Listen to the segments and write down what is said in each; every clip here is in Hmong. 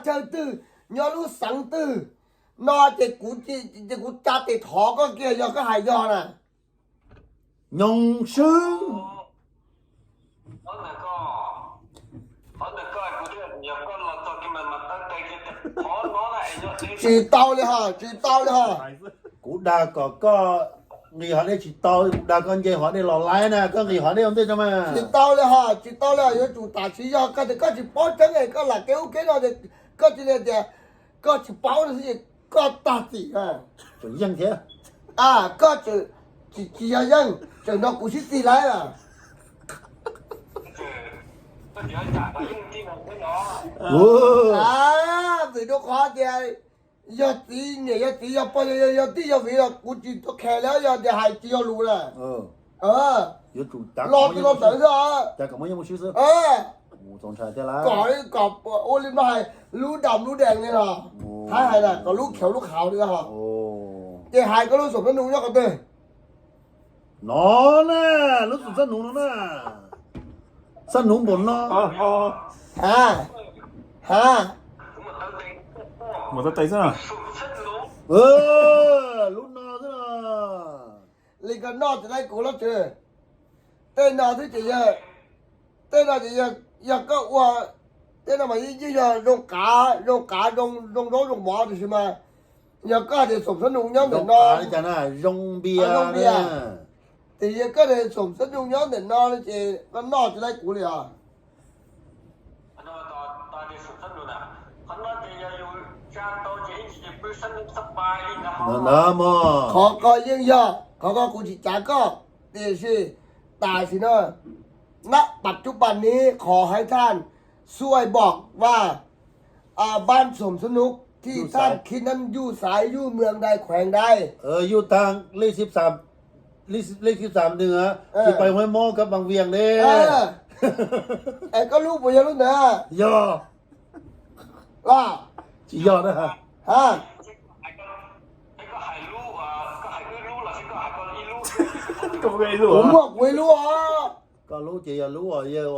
chaw twg, nyob lub xeev twg no ces kuv, ces kuv tsa tes thov koj kiag yog koj hais yog na. Nyob swb. Tsis tau li hos, tsis tau li hos. Kuv dag kom koj nqis hov dej tsis tau, kuv dag koj nce hov dej los laib na, koj nqis hov dej ua ntej tso mas. Tsis tau li hos, tsis tau li hos, yuav tsum tam sim yog koj tias koj tsis paub tseeb es koj lam kev ub kev no ces koj cia li tias koj tsis paub no xwb ces koj tag tim. Tseem yeej thiab. Koj tseem, tsis, tsis yog yeej, tseem nrog kuv sib txig lawm. Vim rau qhov tias yog txiv niam yog txiv yog pog yog, yog tij yog viv los kuv tsis tau khe li, yog tias hais tsis yog lus na. Los twg los tawm xwb. Kom, kom ua li no hais lub dam lub dees li los, hais hais kom lub khev lub khaus li os. Ces hais koj lub xom xab nus nyob qhov twg? No na, lub xom xab nus no na. Xab nus npaum no. Ha, ha. Mus tau tes xwb. Lub no xwb no. Li koj noj tsis laib kuv los tsev. Tej no twb tsis yog, tej no ces yog koj ua, tej no mas yeej yog zoo qav, zoo qav, zoo zaub zoo mov tiam sis mas yog koj hais tias xom xab nus nyob ntawm no, zoo npias, tias yog koj hais tias xom xab nus nyob ntawm no ces koj noj tsis laib kuv li os. Ntawd mog. Qhov ko yeej yog qhov ko kuv tsis cav koj, tiam sis tam sim no,ณ ปัจจุบันนี้ ขอให้ท่านช่วยบอกว่า บ้านสวนสนุกที่ท่านคิดนั้นอยู่สาย อยู่เมืองใด แขวงใด อยู่ทางเลขสิบสาม เลขสิบสามหนึ่ง อ่ะ ที่ไปห้วยโมกกับบางเวียงเนี่ย Es koj lub puas yog lub ntawd? Yog. Tsis yog na. Ha. Kuv muaj kuv ib lub os. Koj lub ces yog lub uas yawg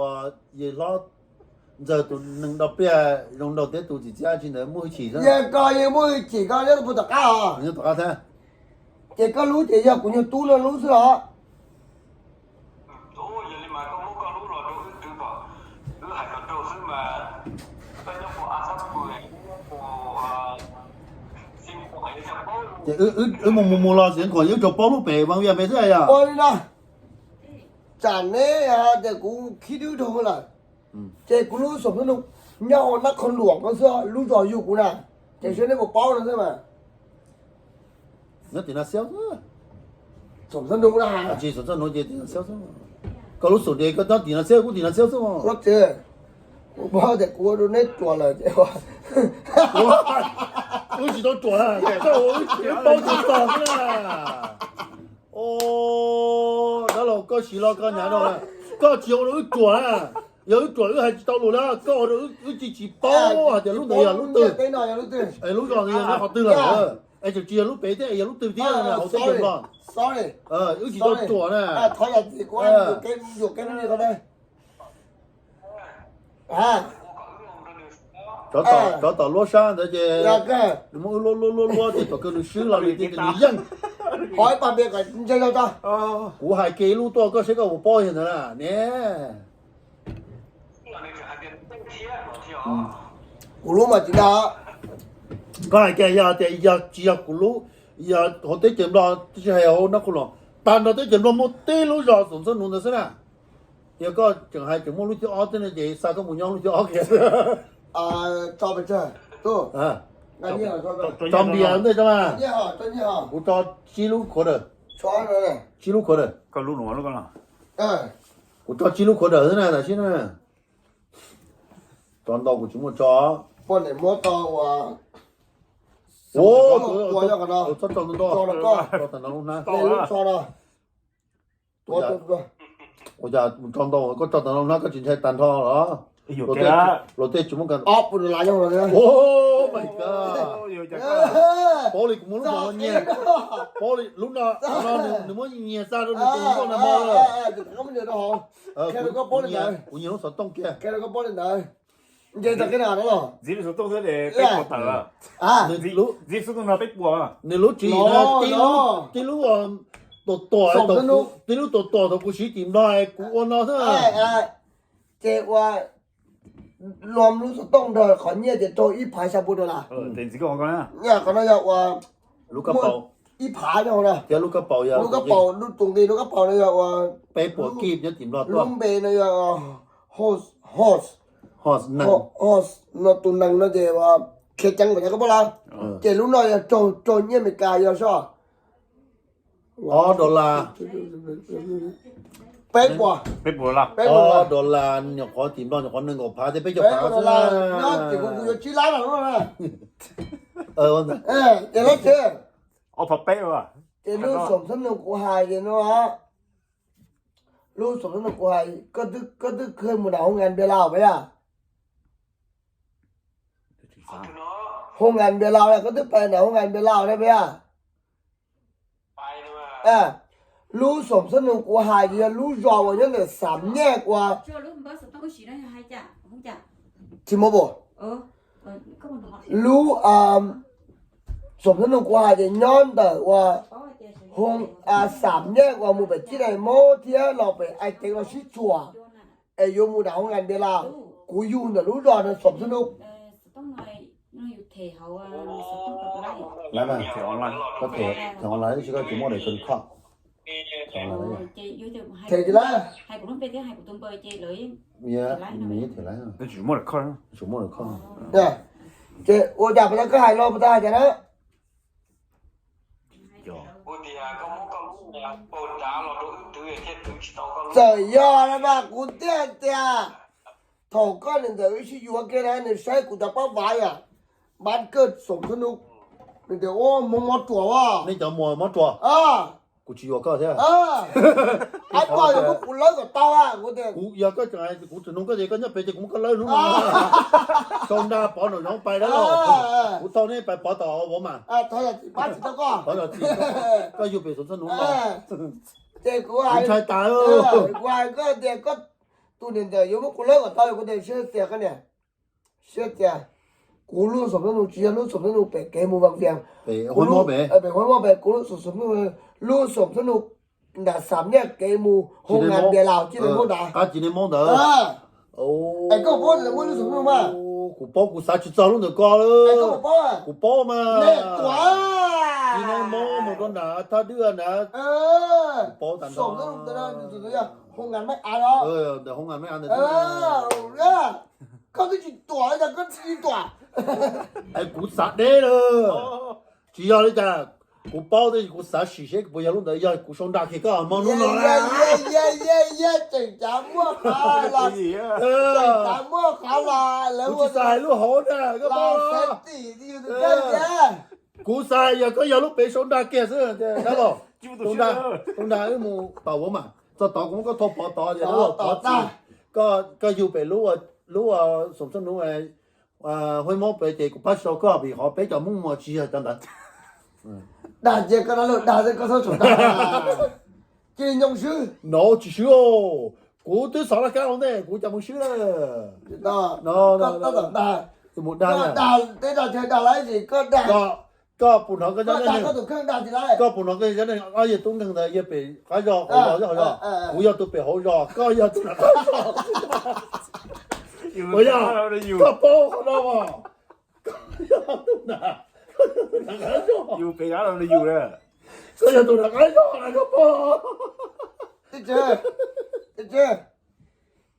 hlob ntxawg tus neeg do pliaj zoo nraug thiab tus txiv txiaj tsis ntawd muaj hwj chim xwb. Yog koj yeej muaj hwj chim koj nyob puag tom qab os. Nyob tom qab thiab. Ces koj lub ces yog kuv nyuag tub no lub xwb los? Ces wb mus mus mus los xwb, khuam wb tsuas paub lub pem Vaj Viaj pem xwb yog. Ua li no, tsam neb tias kuv khib wb dhau lawm, ces kuv lub xom xab nus nyob hauv nab qhov luam ko xwb, lub zos yug kuv na, ces seb neb puas paub no xwb mas. Nyob tim Nas Xiab xwb. Xom xab nus na. Tsis xom xab nus ces tim Nas Xiab xwb. Koj lub xom ces koj nyob tim Nas Xiab, kuv tim Nas Xiab xwb. Kuv paub tias kuv ua rau neb ruam lawm ces wb tsis tau ruam, koj ua wb paub tsis txog xwb na. Dab laug, koj siv los koj nyav rau, koj tsis ua rau wb ruam na. Yog wb ruam wb hais tsis tau lus li, koj ua rau wb tsis tsis paub hais tias lub ntawd yog lub twg, lub zos ntawd yog nyob qhov twg lawm, es tseem tsis yog lub pem thiab, yog lub twg thiab hauv teb chaws Nplog. Wb tsis tau ruam na. Tsov tom luab sab ntawd ces nws muab wb luab luab luab luab ces tom kawg nws swb los nws tias nws yeej. Kuv hais kiag ib lub tuaj koj seb koj puas paub yog ntawd na ne. Kuv lub mas tsis dag. Koj hais kiag yog tias yog tsis yog kuv lub, yog hauv teb chaws Nplog tsis hais hauv Nab Qhub Los, tag nrho teb chaws Nplog muaj tib lub zos Xoom Xab Nus ntawd xwb na. Yog koj tseem hais tseem muaj lub thib ob thiab no ces xa koj mus nyob lub thib ob kiag. Tso npias ntej tso mas. Kuv tso tsib lub khuav daws. Tsib lub khuav daws. Kuv tso tsib lub khuav daws xwb na tam sim na. Tso ntau kuv tsis muaj tso. Ua, txhob tso ntau ntau, tso tag nrho lub hnab. Ua cas tso ntau, koj tso tag nrho lub hnab koj tsis ntshai tag nrho los? Luag tej tsis muaj kas. Oh my god. Paub li kuv muaj lub mom nyiag, paub li lub no, nws muab nyiag xa rau nws tus nkauj na mog. Kuv nyiag lub xov tooj kiag. Nce tag kis no los? Ntxiv lub xov tooj xwb es peb puas tawm. Ntxiv lub xov tooj no peb puas. Nws lub tsis, tib lub tuam tuam, tib lub tuam tuam thaum kuv siv tim Nplog kuv ua no xwb. Ces ua lom lub xov tooj nrog qhov nyiaj ces raug ib phav xya pua dollar. Qhov no yog ua ib phav no na. Thiab lub kab paus, lub kab paus, lub tus nqi lub kab paus no yog ua peb puas kib nyob tim Nplog tuaj. Lub npe no yog Hos, Hos, Hos no, tus nees no ces ua khiav ceev npaum cas koj paub lawm. Ces lub no yog raug, raug nyiaj Amelikas yog soj. Ob dollar. Peb puas, peb puas dollar. Ob dollar nyuam qhuav tim Nplog nyuam qhuav nees nkaum phav thiab peb caug phav xwb. Nyob tim kuv, kuv yuav tsib lab lawm. Ces lub xoom xab nus kuv hais ces no, lub xoom xab nus kuv hais, koj twb kawg mus nram hoo nkas Npias Laus pab yaj. Hoo nkas Npias Laus, koj twb pais nram hoo nkas Npias Laus na pab yaj. Lub xoom xab nus kuv hais ces yog lub zos uas nyob ntawm Xam Nyaj ua. Tsis muaj, lub xoom xab nus kuv hais ces nyob ntawm ua Xam Nyaj uas mus pem Txij Nais Mob thiab los pem Ais Teev los sib txuas, es yuav mus nram hoo nkas Npias Laus. Kuv yug ntawm lub zos no xoom xab nus. Them tsis lawm. Tsis muaj lawm kho. Ces ua cas pas tas koj hais no pas tas hais cas na? Txawm yog no mas kuv thiaj tias thaum koj niam ntxawm wb sib yuav kiag na, nws saib kuv cov pab vaiv yom, npab kawg xoom xab nus, nws tias ua mob mob ruas as. Nej cov muag mob ruas. Kuv tsis yuav koj thiab. Ab, koj yuav muab kuv lawb kom tau. Kuv yog koj, kuv tsis nug koj ces koj nyob pem ces kuv muab koj lawb hnub no. Sau nra pov nraum zoov pais dab laug. Kuv thauj nej pais pov tom vauv mas. Pov tom txim, koj yug pem xoom xab nus. Ces kuv ntshai tas. Kuv hais koj tias koj tus niam ntxawm yuav muab kuv lawb kom tau, kuv tias siab tias koj niam, siab tias kuv lub xoom xab nus tsis yog lub xoom xab nus pem kev mus Vaj Vias, pem Huab Mob pem, kuv lub xoom xab nus, lub xoom xab nus nram Xam Nyaj kev mus hoo nkas Npias Laus Txij Nais Mob ntawd. Qab Txij Nais Mob ntawd. Es koj paub lub xoom xab nus mas? Kuv paub, kuv xav tsis txog lub ntawd ko. Kuv paub mas. Txij Nais Mob mus rau nram Thaj Dwb ntawd. Kuv paub tas ntawd. Ntawm hoo nkas Meb Av ntawd. Koj twb tsis tuam li cas koj tsis tuam. Es kuv xav deb lawm. Tsis yog li cas, kuv paub tab sis kuv xav sim seb puas yog lub ntawd, yog kuv sau nra kiag koj hmo hnub no na. Tseem cav muaj qhov los, tseem cav muaj qhov los lawv ua tsis xav hais lub hauv na, koj paub. Kuv xav hais yog koj yog lub pem sau nra kiag xwb dab laug. Sau nra, sau nra wb mus tom vauv mas, txog tod kuv muab koj thau pov tod ces dab laug pov txim. Koj yug pem lub, lub xoom xab nus Huab Mob pem ces kuv pab sau koj vim qhov peb cov Hmoob Muas tsis yog cov ntawd. Dag ces koj dag lawm, dag xwb koj txhob tsuas dag. Cia li nyob swb. No tsis swb os. Kuv twb xov laj kab ua ntej kuv cas mus swb lawm. Mus dag, dag, dag lawm es koj dag. Koj puas hnov koj, koj puas hnov koj ob yawg tub nkeeg ntawd yawg pem qab zos hauv zos, kuv yog tus pem hauv zos, koj yog tus nram qab zos. Yog koj paub qhov no, koj yog tus nram, koj yog tus nram qab zos, koj yog tus nram qab zos na, koj paub.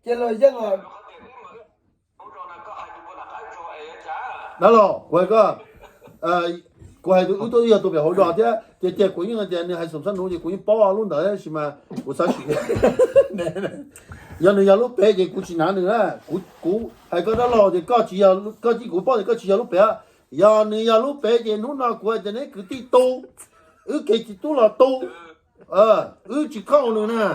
Cia los yeej os. Dab laug, kuv hais koj, kuv hais wb twb yog tus pem hauv zos thiab ces, ces kuv yeej tias nws hais xoom xab nus ces kuv yeej paub lub ntawd tab sis mas kuv xav sim. Yog nws yog lub pem ces kuv tsis hnav nws na. Kuv, kuv hais koj dab laug ces koj tsis yog, koj tsis, kuv paub tias koj tsis yog lub pem. Yog nws yog lub pem ces hnub no kuv hais tias neb kwv tij tu, wb kev tsis tub los tu, wb tsis khauj nws na.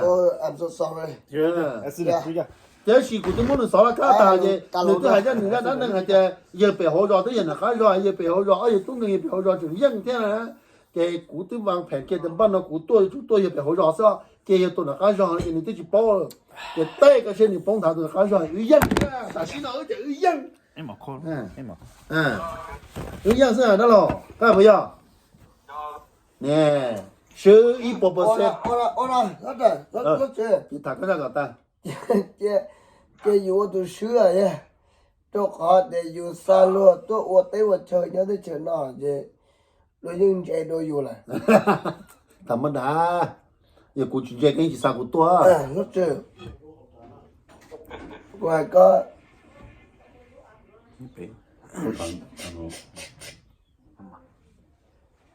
Tab sis kuv twb muab nws xov laj kab tas ces nws twb hais zaj nws zaj dab neeg hais tias yawg pem hauv zos twb yog nram qab zos, yawg pem hauv zos, ob yawg tub nkeeg yawg pem hauv zos tseem yeej thiab na. Ces kuv twb vas phem kiag tias npaj no kuv tuaj yuav tsum tuaj yawg pem hauv zos xwb, Ces yog tus nram qab zog ces nws twb tsis paub. Ces tej koj saib nws poob nthav tus nram qab zog, wb yeej, tam sim no wb ces wb yeej, wb yeej xwb dab laug, koj puas yog? Ne, swb ib puas percent. Tham koj zaj kom tag. Ces yus ua tus swb lawm, rau qhov tias yus xa luag tuaj ua teb ua chaw nyob teb chaws no ces luag yeej ntse dua yus lawm. Tham maj dam, yog kuv tsis ntse koj yeej tsis xa kuv tuaj. Kuv hais koj,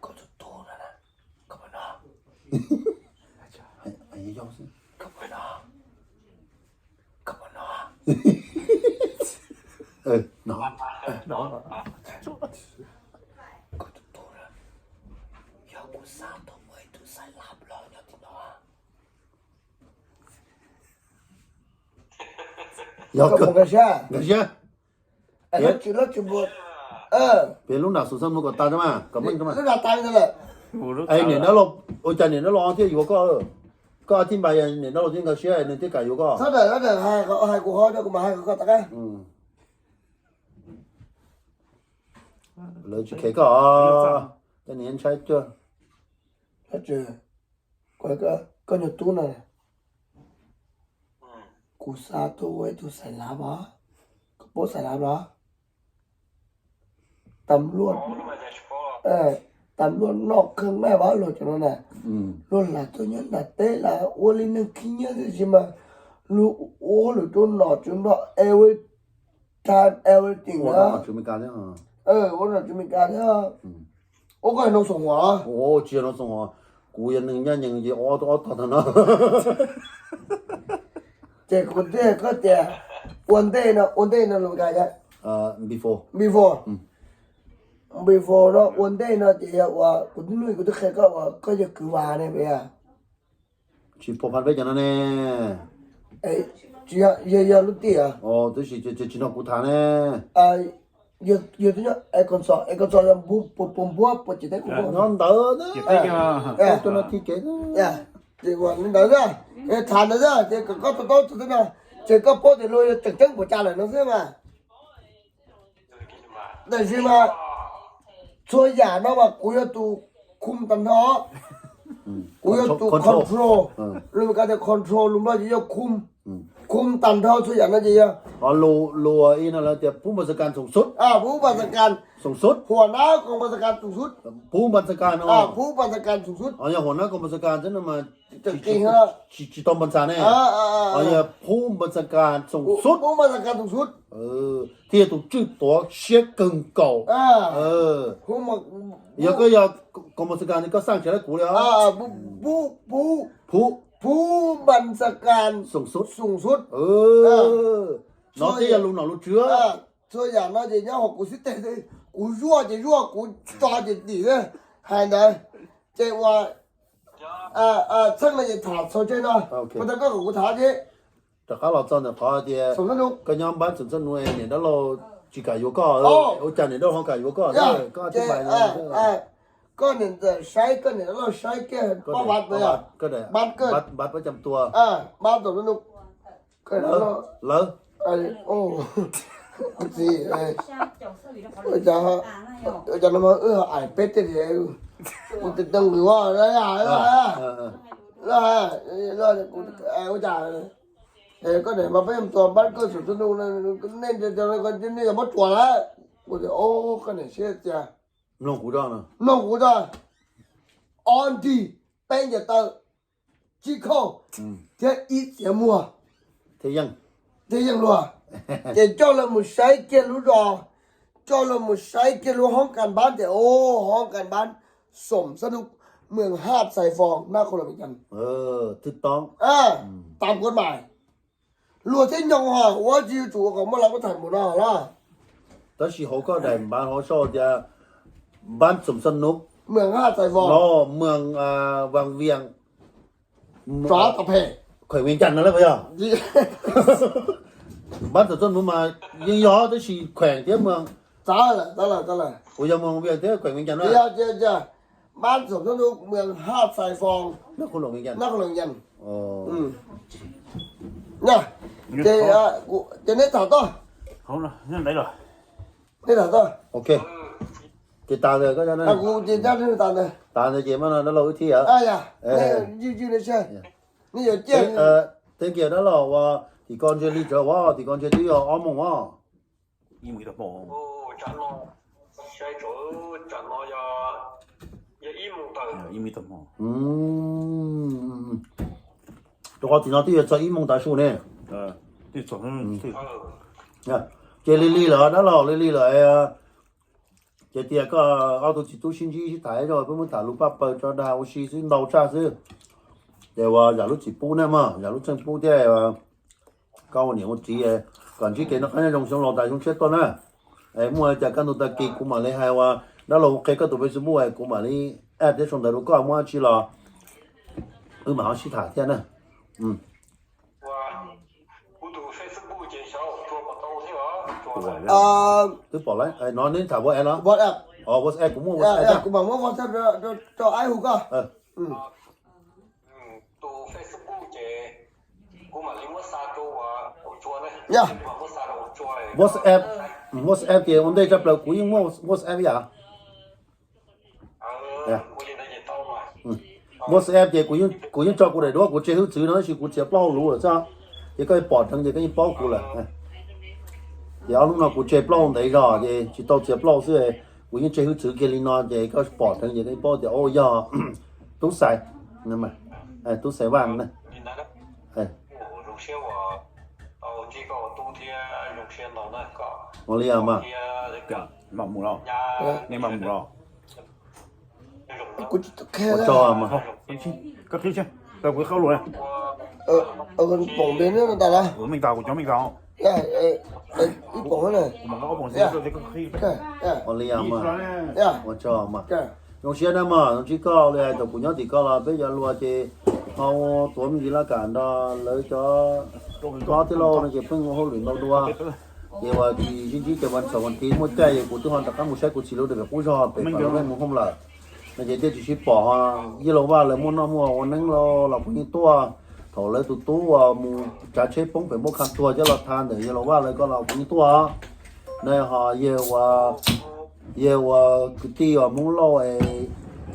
koj tus tub no, koj puas hnov? Koj puas hnov? Koj puas hnov? Koj tus tub no, yog kuv xa tau ua ib tug xais lab los nyob tim no. Yog nkag siab, nkag siab. Peb lub nram Xoom Xab Nuv kom tas mas kom meej mas. Es niam dab laug, ua cas niam dab laug thiaj yuav koj? Koj thiaj npaj, niam dab laug thiaj nkag siab nws thiaj kam yuav koj. Hais kuv ho, kuv mam hais kom koj tag. Lawv tsis khev koj, coj niam ntshai cuag. Koj nyuag tub no, kuv xa tuaj ua ib tug xais lab os, koj paub xais lab los? Tam luaj, tam luaj noj kheej maj vas luag cov no na, luag lam tuaj nyob nram teb lam ua li neeg khib nyiab xwb tab sis mas luag ua hauj lwm rau nom tswv nplog every time everything na. Ua nom tswv Amelikas thiab. Ua koj yog Noo Xoom Huam los? Tsis yog Noo Xoom Huam, kuv yog neeg ncaj ncees ces ob tog ob tog tag no. Ces kuv thiaj koj tias ua ntej no, ua ntej no los ka, before, before, before no ua ntej no ces yog uas kuv twb nuj kuv twb qhia koj uas koj yog kwv Vas ne, puas yog? Tsis pom pha peb cov no ne. Tsis yog, yog lub tiam. Tab sis tsis nrog kuv tham ne. Yog twb nyob Arkansas, Arkansas yog puas npuab puas cim teb kuv nyob ntawd na. Ces ua li ntawd na, tham ntawd na ces kom koj to taub txog tej no, ces koj paub tias luag yog tseem ceeb npaum cas lawm no xwb mas. Tab sis mas txhua yam no mas kuv yog tus khum tag nrho. Kuv yog tus control. Lus Amelikas tias control, lus Nplog ces yog khum. Khum tag nrho txhua yam no ces yog. Lus ib no lawv tias phub npas xas kas xoom xub. Phub npas xas kas xoom xub. Huam nab koom npas xas kas xoom xub. Phub npas xas kas no, phub npas xas kas xoom xub. Yog huam nab koom npas xas kas xwb no mas tsis tau npas xas ne. Yog phub npas xas kas xoom xub, phub npas xas kas xoom xub. Thiaj yog tus tswj tuav siab kawg nkaus. Yog koj yog koom npas xas kas ne koj xaj tsis tau kuv li os. Phub, phub npas xas kas xoom xub, xoom xub. No thiaj yog lus nom lus tswv. Txhua yam no ces nyob hauv kuv xib teg xwb, kuv zuaj ces zuaj, kuv tso ces dim xwb. Hais ntawd ces ua txheej no ces tham txog tseg no, ua tau koj kom kuv tham thiab. Rov qab los txog ntawm qhov tias koj nyob npab xoom xab nuv, niam dab laug tsis kam yuav koj, ua cas niam dab laug ho kam yuav koj? Koj tsis pais, koj niam ntxawm saib, koj niam dab laug saib kiag pab vaj, pab cam tua, pab xoom xab nuv. Lawv, kuv txiv, ua cas no mas wb ho aim peb tej, kuv tes tee nqis ua, ua cas, koj niam mas pab cam tua, pab koj xoom xab nuv, nej, nej yog pab ruam lawm. Kuv tias, o, koj niam siab tiag. Mloog kuv, mloog kuv tso, ob nrig, peb ncaws taw, tsib khauj thiab ib txiav muag thiab yeej luag. Ces coj lawv mus saib kiag lub zos, coj lawv mus saib kiag lub hoob kas npab tias, o, hoob kas npab xoom xab nuv, mws haj xais foos nab qhoo los me cas, twb toob, tam kuv mas luag thiab nyoog hos ua tsis yuav tsum ua kom muaj laj muaj tham mus no los. Tab sis hauv koj daim npab hauv sau tias npab xoom xab nuv, mws haj xais foos, mws Vas Vias, khuem Vias Cas no lawm puas yog? Npab xoom xab nuv mas yeej yog tab sis khuem thiab mws, puas yog mws Vias thiab khuem Vias Cas no? Npab xoom xab nuv, mws haj xais foos, nab qhoo los Vias Cas. Ces, ces neb tham toj, neb tham toj. Ok, ces tas ntawd koj, kuv tas ntawd, tas ntawd ces mas no dab laug wb thib. Thank you dab laug, uas tim ko ntsia li tsawv, uas tim ko ntsia twb yog ob moos os. Rau qhov tim no twb yuav txog ib moos tav su ne. Ces lig lig lawm dab laug, lig lig lawm. Ces tias koj ob tug txiv tub sib ntsib sib tham zog, peb muab tham lus paj paws tso dag ua si xwb, ntau tshaj xwb. Ces uas zam lub txim pub na mog, zam lub txim pub thiab, koj ua niam ua txiv kom ntsib kev noj qab nyob zoo xyoo laus tas xyoo tshiab tuaj na. Muaj li cas kaj ntug tag kis kuv mam li hais uas dab laug qhia koj tus Facebook, kuv mam li add thiab sau ntawv rau koj, muaj dab tsi los wb mam ho sib tham thiab na. Twb pom lawm no, neb tham WhatsApp los? WhatsApp kuv muaj WhatsApp, kuv mam muab WhatsApp rau aib hu koj. WhatsApp, WhatsApp ces ua ntej tshaj plaws kuv yeej muaj WhatsApp ib yam. WhatsApp ces kuv yeej tso kuv daim duab kuv tseg hwj txwv no tab sis kuv txiav plaub hau luv lawm xwb, ces koj pom dheev ces koj yeej paub kuv lawm. Ces ob hnub no kuv tseg plaub hau ntev zog ces tsis tau txiav plaub hau xwb, kuv yeej tseg hwj txwv kiag li no ces koj pom dheev ces koj yeej paub tias yog Tub Xais, Tub Xais Vaj na. Ua li mas, ua tsaug mas. Ua li mas, ua tsaug mas. Zoo siab na mog, zoo siab koj li hais thaum kuv nyob tim ko los peb cov hluas ces ho tuav me ntsis laj kam nrog lawv cov hlob thiab lauj no ces pheej ua hauj lwm ntau dua. Ces uas tsis sib ntsib ces vas txhaum vas thiv muaj caij ces kuv twb ho rov qab mus saib kuv txiv lub dam pem qub zog pem kom lawv pheej mus home lawm no ces thiaj tsis sib pom. Yawg Laus Vaj lawv muaj noj muaj ua neeb los los kuv yeej tuaj. Thaum lawv tus tub uas mus tsav tsheb poob pem Npauj Kha tuag coj los tha ntawm Yawg Laus Vaj lawv ko los kuv yeej tuaj. Na ho yawg uas, yawg uas kwv tij uas Hmoob Lauj,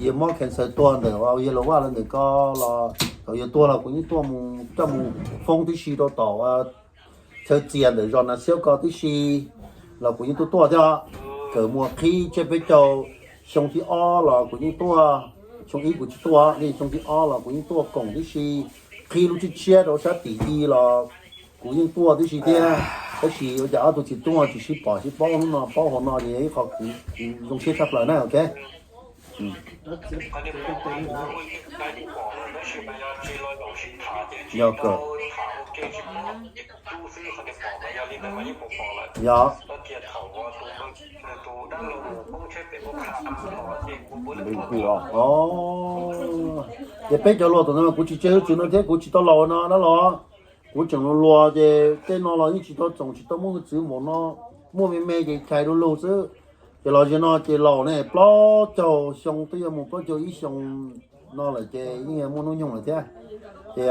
yawg mob cancer tuag ntawm Yawg Laus Vaj lawv ntawm ko los thaum yawg tuag los kuv yeej tuaj mus coj mus foob tib si rau tom chaw txias ntawm zos Nas Xiab ko tib si los kuv yeej tuaj tuaj thiab. Kawm Muas qhib tsiab peb caug xyoo thib ob los kuv yeej tuaj, xyoo ib kuv tsis tuaj, xyoo thib ob los kuv yeej tuaj koom tib si, qhib lub tshiab tshiab rau sab tim i los kuv yeej tuaj tib si thiab. Tab sis ua cas ob tug txiv tub tsis sib pom sib paub hnub no paub hauv no ces yog ib qho kuv zoo siab tshaj plaws na, ok. Yog kawm, yog. Ces peb cov hluas tus no kuv tsis tseg hwj txwv no thiab kuv tsis tau laus no dab los, kuv tseem hluas hluas ces tej no los yeej tsis tau txoom tsis tau muaj hwj txwv npaum no, muaj me me ces chais du lug xwb. Ces los zaum no ces laus ne, plaub caug xyoo twb yuav mus plaub caug ib xyoo no lawm ces yeej muaj hnub nyoog lawm thiab. Ces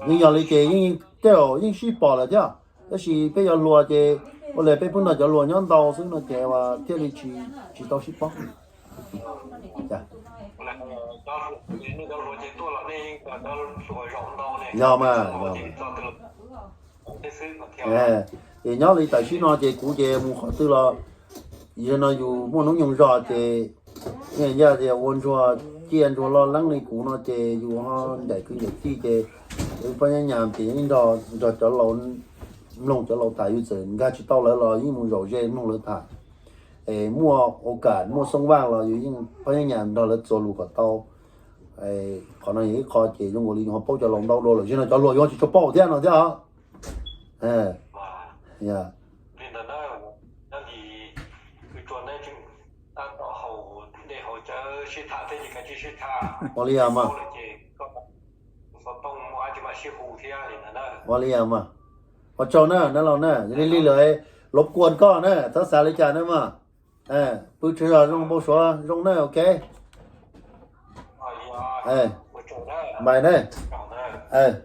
yeej yog li ces yeej, tej zaum yeej sib pom lawm thiab, tab sis peb cov hluas ces ua li peb pheej nrog cov hluas nyob ntau xwb no ces thiaj li tsis, tsis tau sib paub. Yog mas, ces nyob li tam sim no ces kuv ces mus qhov twg los, yog no yus muaj hnub nyoog zog ces ncaj tias ua ntsuag ciaj ntsuag loj leeb li kuv no ces yus ho ncaim kwv ncaim tij ces poj nyiaj nyas ces yeej nrog cov laus, mloog cov laus tas, yus txawm nkag tsis tau lawv los yeej mus zaum ze mloog lawv tham. Es muaj ua kam muaj xoo vaj los yus yeej poj nyiaj nyas nrog lawv txuas lus kom tau. Qhov no yog ib qho ces zoo nkaus li yus ho paub cov laus ntau dua lawm, zaum no cov hluas yuav tsis tshua paub thiab no thiab. Ua li mas, ua li mas, ua tsaug na dab laug na, li li lawm, lov kuas koj na, txhob xav li cas na mas. Pw tsaug zog zoo npau suav zoo na, ok. Bye na. Bye.